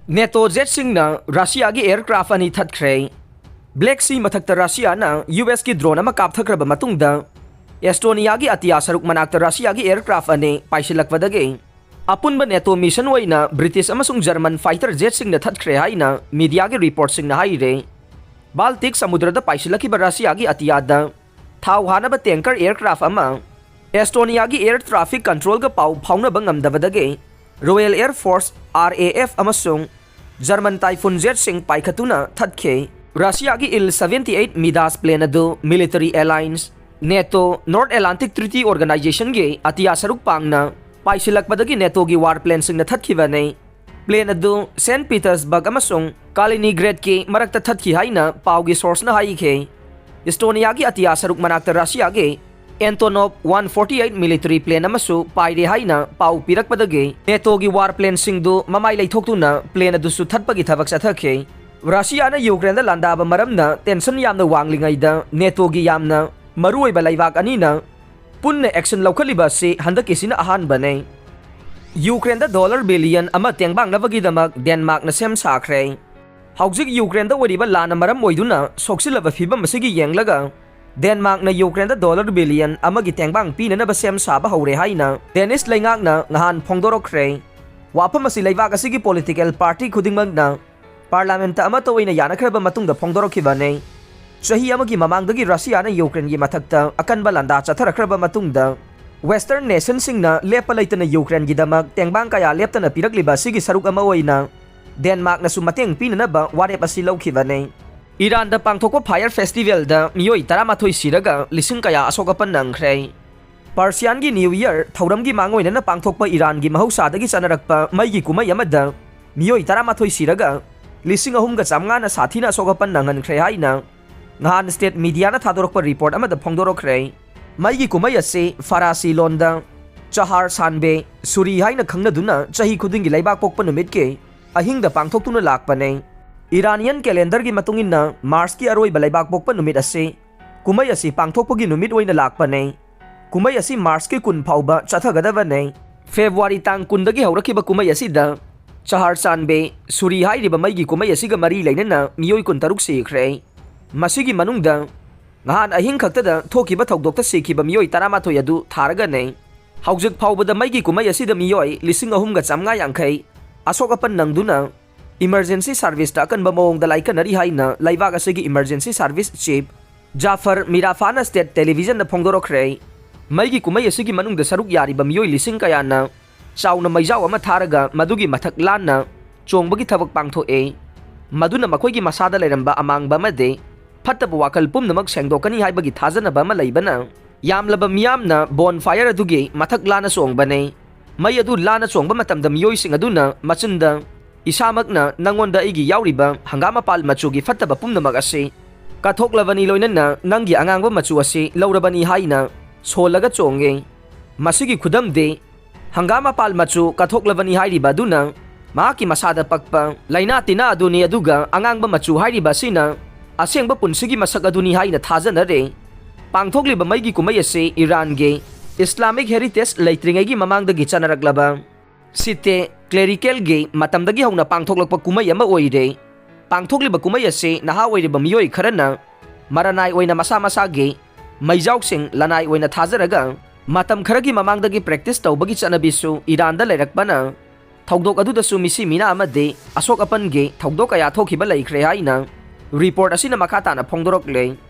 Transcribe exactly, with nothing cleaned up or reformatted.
ꯅꯦꯇꯣ ꯖꯦꯠꯁꯤꯡꯅ ꯔꯁꯤꯌꯥꯒꯤ aircraft ꯑꯅꯤ ꯊꯠꯈ꯭ꯔꯦ꯫ Black ꯁꯤ ꯃꯊꯛꯇ ꯔꯁꯤꯌꯥꯅ ꯌꯨ ꯑꯦꯁꯀꯤ ꯗ꯭ꯔꯣꯟ ꯑꯃ ꯀꯥꯞꯊꯈ꯭ꯔꯕ ꯃꯇꯨꯡꯗ, ꯑꯦꯁꯇꯣꯅꯤꯌꯥꯒꯤ ꯑꯇꯤꯌꯥ ꯁꯔꯨꯛ ꯃꯅꯥꯛꯇ ꯔꯁꯤꯌꯥꯒꯤ ꯑꯦꯌꯔꯀ꯭ꯔꯥꯐ ꯑꯅꯤ ꯄꯥꯏꯁꯤꯜꯂꯛꯄꯗꯒꯤ, ꯑꯄꯨꯟꯕ ꯅꯦꯇꯣ ꯃꯤꯁꯟ ꯑꯣꯏꯅ ꯕ꯭ꯔꯤꯇꯤꯁ ꯑꯃꯁꯨꯡ ꯖꯔꯃꯟ ꯐꯥꯏꯇꯔ ꯖꯦꯠꯁꯤꯡꯅ ꯊꯠꯈ꯭ꯔꯦ ꯍꯥꯏꯅ ꯃꯤꯗꯤꯌꯥꯒꯤ ꯔꯤꯄꯣꯔꯠꯁꯤꯡꯅ ꯍꯥꯏꯔꯦ꯫ ꯕꯥꯜꯇꯤꯛ ꯁꯃꯨꯗ꯭ꯔꯗ ꯄꯥꯏꯁꯤꯜꯂꯛꯈꯤꯕ ꯔꯁꯤꯌꯥꯒꯤ ꯑꯇꯤꯌꯥꯗ ꯊꯥꯎ ꯍꯥꯟꯅꯕ ꯇꯦꯡꯀꯔ ꯑꯦꯌꯔꯀ꯭ꯔꯥꯐ ꯑꯃ ꯑꯦꯁꯇꯣꯅꯤꯌꯥꯒꯤ ꯑꯦꯌꯔ ꯇ꯭ꯔꯥꯐꯤꯛ ꯀꯟꯇ꯭ꯔꯣꯜꯒ ꯄꯥꯎ ꯐꯥꯎꯅꯕ ꯉꯝꯗꯕꯗꯒꯤ, Royal Air Force, R A F, ꯑꯃꯁꯨꯡ ꯖꯔꯃꯟ ꯇꯥꯏꯐꯨꯟ ꯖꯦꯠꯁꯤꯡ ꯄꯥꯏꯈꯠꯇꯨꯅ ꯊꯠꯈꯤ꯫ ꯔꯁꯤꯌꯥꯒꯤ Il seventy eight Midas plane ꯑꯗꯨ military alliance NATO, North Atlantic Treaty ꯑꯣꯔꯒꯅꯥꯏꯖꯦꯁꯟꯒꯤ ꯑꯇꯤꯌꯥ ꯁꯔꯨꯛ ꯄꯥꯡꯅ ꯄꯥꯏꯁꯤꯜꯂꯛꯄꯗꯒꯤ ꯅꯦꯇꯣꯒꯤ ꯋꯥꯔ ꯄ꯭ꯂꯦꯟꯁꯤꯡꯅ ꯊꯠꯈꯤꯕꯅꯤ꯫ ꯄ꯭ꯂꯦꯟ ꯑꯗꯨ ꯁꯦꯟꯠ ꯄꯤꯇꯔꯁꯕꯔꯒ ꯑꯃꯁꯨꯡ ꯀꯥꯂꯤꯅꯤꯒ꯭ꯔꯦꯗꯀꯤ ꯃꯔꯛꯇ ꯊꯠꯈꯤ ꯍꯥꯏꯅ ꯄꯥꯎꯒꯤ ꯁꯣꯔꯁꯅ ꯍꯥꯏꯈꯤ꯫ ꯏꯁꯇꯣꯅꯤꯌꯥꯒꯤ ꯑꯇꯤꯌꯥ ꯁꯔꯨꯛ ꯃꯅꯥꯛꯇ ꯔꯁꯤꯌꯥꯒꯤ Antonov one forty eight military plane ꯑꯃꯁꯨ ꯄꯥꯏꯔꯦ ꯍꯥꯏꯅ ꯄꯥꯎ ꯄꯤꯔꯛꯄꯗꯒꯤ, ꯅꯦꯇꯣꯒꯤ ꯋꯥꯔ ꯄ꯭ꯂꯦꯟꯁꯤꯡꯗꯨ ꯃꯃꯥꯏ ꯂꯩꯊꯣꯛꯇꯨꯅ ꯄ꯭ꯂꯦꯟ ꯑꯗꯨꯁꯨ ꯊꯠꯄꯒꯤ ꯊꯕꯛ ꯆꯠꯊꯈꯤ꯫ ꯔꯁꯤꯌꯥꯅ ꯌꯨꯀ꯭ꯔꯦꯟꯗ ꯂꯥꯟꯗꯥꯕ ꯃꯔꯝꯅ ꯇꯦꯟꯁꯟ ꯌꯥꯝꯅ ꯋꯥꯡꯂꯤꯉꯩꯗ, ꯅꯦꯇꯣꯒꯤ ꯌꯥꯝꯅ ꯃꯔꯨꯑꯣꯏꯕ ꯂꯩꯕꯥꯛ ꯑꯅꯤꯅ ꯄꯨꯟꯅ ꯑꯦꯛꯁꯟ ꯂꯧꯈꯠꯂꯤꯕ ꯑꯁꯤ ꯍꯟꯗꯛꯀꯤꯁꯤꯅ ꯑꯍꯥꯟꯕꯅꯤ꯫ ꯌꯨꯀ꯭ꯔꯦꯟꯗ ꯗꯣꯂꯔ ꯕꯤꯂꯤꯌꯟ ꯑꯃ ꯇꯦꯡꯕꯥꯡꯅꯕꯒꯤꯗꯃꯛ ꯗꯦꯟꯃꯥꯔꯛꯅ ꯁꯦꯝ ꯁꯥꯈ꯭ꯔꯦ꯫ ꯍꯧꯖꯤꯛ ꯌꯨꯀ꯭ꯔꯦꯟꯗ ꯑꯣꯏꯔꯤꯕ ꯂꯥꯟꯅ ꯃꯔꯝ ꯑꯣꯏꯗꯨꯅ ꯁꯣꯛꯆꯤꯜꯂꯕ ꯐꯤꯕꯝ ꯑꯁꯤꯒꯤ ꯌꯦꯡꯂꯒ, ꯗꯦꯟꯃꯥꯔꯛꯅ ꯌꯨꯀ꯭ꯔꯦꯟꯗ ꯗꯣꯂꯔ ꯕꯤꯂꯤꯌꯟ ꯑꯃꯒꯤ ꯇꯦꯡꯕꯥꯡ ꯄꯤꯅꯅꯕ ꯁꯦꯝ ꯁꯥꯕ ꯍꯧꯔꯦ ꯍꯥꯏꯅ ꯗꯦꯅꯤꯁ ꯂꯩꯉꯥꯛꯅ ꯉꯍꯥꯟ ꯐꯣꯡꯗꯣꯔꯛꯈ꯭ꯔꯦ꯫ ꯋꯥꯐꯝ ꯑꯁꯤ ꯂꯩꯕꯥꯛ ꯑꯁꯤꯒꯤ ꯄꯣꯂꯤꯇꯤꯀꯦꯜ ꯄꯥꯔꯇꯤ ꯈꯨꯗꯤꯡꯃꯛꯅ ꯄꯥꯔꯂꯥꯃꯦꯟꯇ ꯑꯃꯠꯇ ꯑꯣꯏꯅ ꯌꯥꯅꯈ꯭ꯔꯕ ꯃꯇꯨꯡꯗ ꯐꯣꯡꯗꯣꯔꯛꯈꯤꯕꯅꯤ꯫ ꯆꯍꯤ ꯑꯃꯒꯤ ꯃꯃꯥꯡꯗꯒꯤ ꯔꯁꯤꯌꯥꯅ ꯌꯨꯀ꯭ꯔꯦꯟꯒꯤ ꯃꯊꯛꯇ ꯑꯀꯟꯕ ꯂꯥꯟꯗꯥ ꯆꯠꯊꯔꯛꯈ꯭ꯔꯕ ꯃꯇꯨꯡꯗ, ꯋꯦꯁꯇꯔꯟ ꯅꯦꯁꯟꯁꯤꯡꯅ ꯂꯦꯞꯄ ꯂꯩꯇꯅ ꯌꯨꯀ꯭ꯔꯦꯟꯒꯤꯗꯃꯛ ꯇꯦꯡꯕꯥꯡ ꯀꯌꯥ ꯂꯦꯞꯇꯅ ꯄꯤꯔꯛꯂꯤꯕ ꯑꯁꯤꯒꯤ ꯁꯔꯨꯛ ꯑꯃ ꯑꯣꯏꯅ ꯗꯦꯟꯃꯥꯔꯛꯅꯁꯨ ꯃꯇꯦꯡ ꯄꯤꯅꯅꯕ ꯋꯥꯔꯦꯞ ꯑꯁꯤ ꯂꯧꯈꯤꯕꯅꯤ꯫ ꯏꯔꯥꯟꯗ ꯄꯥꯡꯊꯣꯛꯄ ꯐꯥꯌꯔ ꯐꯦꯁꯇꯤꯚꯦꯜꯗ ꯃꯤꯑꯣꯏ ꯇꯔꯥꯃꯥꯊꯣꯏ ꯁꯤꯔꯒ ꯂꯤꯁꯤꯡ ꯀꯌꯥ ꯑꯁꯣꯛ ꯑꯄꯟ ꯅꯪꯈ꯭ꯔꯦ꯫ ꯄꯥꯔꯁꯤꯌꯥꯟꯒꯤ ꯅ꯭ꯌꯨ ꯏꯌꯔ ꯊꯧꯔꯝꯒꯤ ꯃꯥꯡꯑꯣꯏꯅꯅ ꯄꯥꯡꯊꯣꯛꯄ ꯏꯔꯥꯟꯒꯤ ꯃꯍꯧꯁꯥꯗꯒꯤ ꯆꯠꯅꯔꯛꯄ ꯃꯩꯒꯤ ꯀꯨꯝꯍꯩ ꯑꯃꯗ ꯃꯤꯑꯣꯏ ꯇꯔꯥꯃꯥꯊꯣꯏ ꯁꯤꯔꯒ ꯂꯤꯁꯤꯡ ꯑꯍꯨꯝꯒ ꯆꯥꯝꯃꯉꯥꯅ ꯁꯥꯊꯤꯅ ꯑꯁꯣꯛ ꯑꯄꯟ ꯅꯪꯍꯟꯈ꯭ꯔꯦ ꯍꯥꯏꯅ ꯉꯍꯥꯟ ꯁ꯭ꯇꯦꯠ ꯃꯤꯗꯤꯌꯥꯅ ꯊꯥꯗꯣꯔꯛꯄ ꯔꯤꯄꯣꯔꯠ ꯑꯃꯗ ꯐꯣꯡꯗꯣꯔꯛꯈ꯭ꯔꯦ꯫ ꯃꯩꯒꯤ ꯀꯨꯝꯍꯩ ꯑꯁꯤ ꯐꯥꯔꯥꯁꯤ ꯂꯣꯟꯗ ꯆꯍꯥꯔ ꯁꯥꯟꯕꯦ ꯁꯨꯔꯤ ꯍꯥꯏꯅ ꯈꯪꯅꯗꯨꯅ ꯆꯍꯤ ꯈꯨꯗꯤꯡꯒꯤ ꯂꯩꯕꯥꯛ ꯄꯣꯛꯄ ꯅꯨꯃꯤꯠꯀꯤ ꯑꯍꯤꯡꯗ ꯄꯥꯡꯊꯣꯛꯇꯨꯅ ꯂꯥꯛꯄꯅꯤ꯫ ꯏꯔꯥꯅꯤꯌꯟ ꯀꯦꯂꯦꯟꯗꯔꯒꯤ ꯃꯇꯨꯡ ꯏꯟꯅ, ꯃꯥꯔꯆꯀꯤ ꯑꯔꯣꯏꯕ ꯂꯩꯕꯥꯛ ꯄꯣꯛꯄ ꯅꯨꯃꯤꯠ ꯑꯁꯤ ꯀꯨꯝꯍꯩ ꯑꯁꯤ ꯄꯥꯡꯊꯣꯛꯄꯒꯤ ꯅꯨꯃꯤꯠ ꯑꯣꯏꯅ ꯂꯥꯛꯄꯅꯤ꯫ ꯀꯨꯝꯍꯩ ꯑꯁꯤ ꯃꯥꯔꯆꯀꯤ ꯀꯨꯟ ꯐꯥꯎꯕ ꯆꯠꯊꯒꯗꯕꯅꯤ꯫ ꯐꯦꯕ꯭ꯔꯨꯋꯥꯔꯤ ꯇꯥꯡ ꯀꯨꯟꯗꯒꯤ ꯍꯧꯔꯛꯈꯤꯕ ꯀꯨꯝꯍꯩ ꯑꯁꯤꯗ ꯆꯍꯥꯔ ꯆꯥꯟꯕꯦ ꯁꯨꯔꯤ ꯍꯥꯏꯔꯤꯕ ꯃꯩꯒꯤ ꯀꯨꯝꯍꯩ ꯑꯁꯤꯒ ꯃꯔꯤ ꯂꯩꯅꯅ ꯃꯤꯑꯣꯏ ꯀꯨꯟꯇꯔꯨꯛ ꯁꯤꯈ꯭ꯔꯦ꯫ ꯃꯁꯤꯒꯤ ꯃꯅꯨꯡꯗ ꯉꯍꯥꯟ ꯑꯍꯤꯡ ꯈꯛꯇꯗ ꯊꯣꯛꯈꯤꯕ ꯊꯧꯗꯣꯛꯇ ꯁꯤꯈꯤꯕ ꯃꯤꯑꯣꯏ ꯇꯔꯥꯃꯥꯊꯣꯏ ꯑꯗꯨ ꯊꯥꯔꯒꯅꯦ꯫ ꯍꯧꯖꯤꯛ ꯐꯥꯎꯕꯗ ꯃꯩꯒꯤ ꯀꯨꯝꯍꯩ ꯑꯁꯤꯗ ꯃꯤꯑꯣꯏ ꯂꯤꯁꯤꯡ ꯑꯍꯨꯝꯒ ꯆꯥꯝꯃꯉꯥ ꯌꯥꯡꯈꯩ ꯑꯁꯣꯛ ꯑꯄꯟ ꯅꯪꯗꯨꯅ emergency serviceꯇ ꯑꯀꯟꯕ ꯃꯑꯣꯡꯗ ꯂꯥꯏꯀꯠꯅꯔꯤ ꯍꯥꯏꯅ ꯂꯩꯕꯥꯛ ꯑꯁꯤꯒꯤ emergency service chief ꯖꯥꯐꯔ ꯃꯤꯔꯥꯐꯥꯅ state televisionꯗ ꯐꯣꯡꯗꯣꯔꯛꯈ꯭ꯔꯦ꯫ ꯃꯩꯒꯤ ꯀꯨꯝꯍꯩ ꯑꯁꯤꯒꯤ ꯃꯅꯨꯡꯗ ꯁꯔꯨꯛ ꯌꯥꯔꯤꯕ ꯃꯤꯑꯣꯏ ꯂꯤꯁꯤꯡ ꯀꯌꯥꯅ ꯆꯥꯎꯅ ꯃꯩꯖꯥꯎ ꯑꯃ ꯊꯥꯔꯒ ꯃꯗꯨꯒꯤ ꯃꯊꯛ ꯂꯥꯟꯅ ꯆꯣꯡꯕꯒꯤ ꯊꯕꯛ ꯄꯥꯡꯊꯣꯛꯑꯦ꯫ ꯃꯗꯨꯅ ꯃꯈꯣꯏꯒꯤ ꯃꯁꯥꯗ ꯂꯩꯔꯝꯕ ꯑꯃꯥꯡꯕ ꯑꯃꯗꯤ ꯐꯠꯇꯕ ꯋꯥꯈꯜ ꯄꯨꯝꯅꯃꯛ ꯁꯦꯡꯗꯣꯛꯀꯅꯤ ꯍꯥꯏꯕꯒꯤ ꯊꯥꯖꯅꯕ ꯑꯃ ꯂꯩꯕꯅ ꯌꯥꯝꯂꯕ ꯃꯤꯌꯥꯝꯅ bonfire ꯑꯗꯨꯒꯤ ꯃꯊꯛ ꯂꯥꯟꯅ ꯆꯣꯡꯕꯅꯦ꯫ ꯃꯩ ꯑꯗꯨ ꯂꯥꯟꯅ ꯆꯣꯡꯕ ꯃꯇꯝꯗ ꯃꯤꯑꯣꯏꯁꯤꯡ ꯑꯗꯨꯅ ꯃꯆꯤꯟꯗ, "ꯏꯁꯥꯃꯛꯅ ꯅꯪꯉꯣꯟꯗ ꯑꯩꯒꯤ ꯌꯥꯎꯔꯤꯕ ꯍꯪꯒꯥꯝ ꯃꯄꯥꯜ ꯃꯆꯨꯒꯤ ꯐꯠꯇꯕ ꯄꯨꯝꯅꯃꯛ ꯑꯁꯤ ꯀꯠꯊꯣꯛꯂꯕꯅꯤ, ꯂꯣꯏꯅꯅ ꯅꯪꯒꯤ ꯑꯉꯥꯡꯕ ꯃꯆꯨ ꯑꯁꯤ ꯂꯧꯔꯕꯅꯤ" ꯍꯥꯏꯅ ꯁꯣꯜꯂꯒ ꯆꯣꯡꯉꯤ꯫ ꯃꯁꯤꯒꯤ ꯈꯨꯗꯝꯗꯤ, ꯍꯪꯒꯥꯝ ꯃꯄꯥꯜ ꯃꯆꯨ ꯀꯠꯊꯣꯛꯂꯕꯅꯤ ꯍꯥꯏꯔꯤꯕ ꯑꯗꯨꯅ ꯃꯍꯥꯛꯀꯤ ꯃꯁꯥꯗ ꯄꯛꯄ ꯂꯥꯏꯅꯥ ꯇꯤꯟꯅꯥ ꯑꯗꯨꯅꯤ, ꯑꯗꯨꯒ ꯑꯉꯥꯡꯕ ꯃꯆꯨ ꯍꯥꯏꯔꯤꯕ ꯑꯁꯤꯅ ꯑꯁꯦꯡꯕ ꯄꯨꯟꯁꯤꯒꯤ ꯃꯁꯛ ꯑꯗꯨꯅꯤ ꯍꯥꯏꯅ ꯊꯥꯖꯅꯔꯦ꯫ ꯄꯥꯡꯊꯣꯛꯂꯤꯕ ꯃꯩꯒꯤ ꯀꯨꯝꯍꯩ ꯑꯁꯤ ꯏꯔꯥꯟꯒꯤ Islamic heritage ꯂꯩꯇ꯭ꯔꯤꯉꯩꯒꯤ ꯃꯃꯥꯡꯗꯒꯤ ꯆꯠꯅꯔꯛꯂꯕ ꯁꯤꯇꯦ clericalꯒꯤ ꯃꯇꯝꯗꯒꯤ ꯍꯧꯅ ꯄꯥꯡꯊꯣꯛꯂꯛꯄ ꯀꯨꯝꯍꯩ ꯑꯃ ꯑꯣꯏꯔꯦ꯫ ꯄꯥꯡꯊꯣꯛꯂꯤꯕ ꯀꯨꯝꯍꯩ ꯑꯁꯤ ꯅꯍꯥ ꯑꯣꯏꯔꯤꯕ ꯃꯤꯑꯣꯏ ꯈꯔꯅ ꯃꯔꯅꯥꯏ ꯑꯣꯏꯅ ꯃꯁꯥ ꯃꯁꯥꯒꯤ ꯃꯩꯖꯥꯎꯁꯤꯡ ꯂꯅꯥꯏ ꯑꯣꯏꯅ ꯊꯥꯖꯔꯒ ꯃꯇꯝ ꯈꯔꯒꯤ ꯃꯃꯥꯡꯗꯒꯤ practice ꯇꯧꯕꯒꯤ ꯆꯠꯅꯕꯤꯁꯨ ꯏꯔꯥꯟꯗ ꯂꯩꯔꯛꯄꯅ ꯊꯧꯗꯣꯛ ꯑꯗꯨꯗꯁꯨ ꯃꯤꯁꯤ ꯃꯤꯅꯥ ꯑꯃꯗꯤ ꯑꯁꯣꯛ ꯑꯄꯟꯒꯤ ꯊꯧꯗꯣꯛ ꯀꯌꯥ ꯊꯣꯛꯈꯤꯕ ꯂꯩꯈ꯭ꯔꯦ ꯍꯥꯏꯅ report ꯑꯁꯤꯅ ꯃꯈꯥ ꯇꯥꯅ ꯐꯣꯡꯗꯣꯔꯛꯂꯦ꯫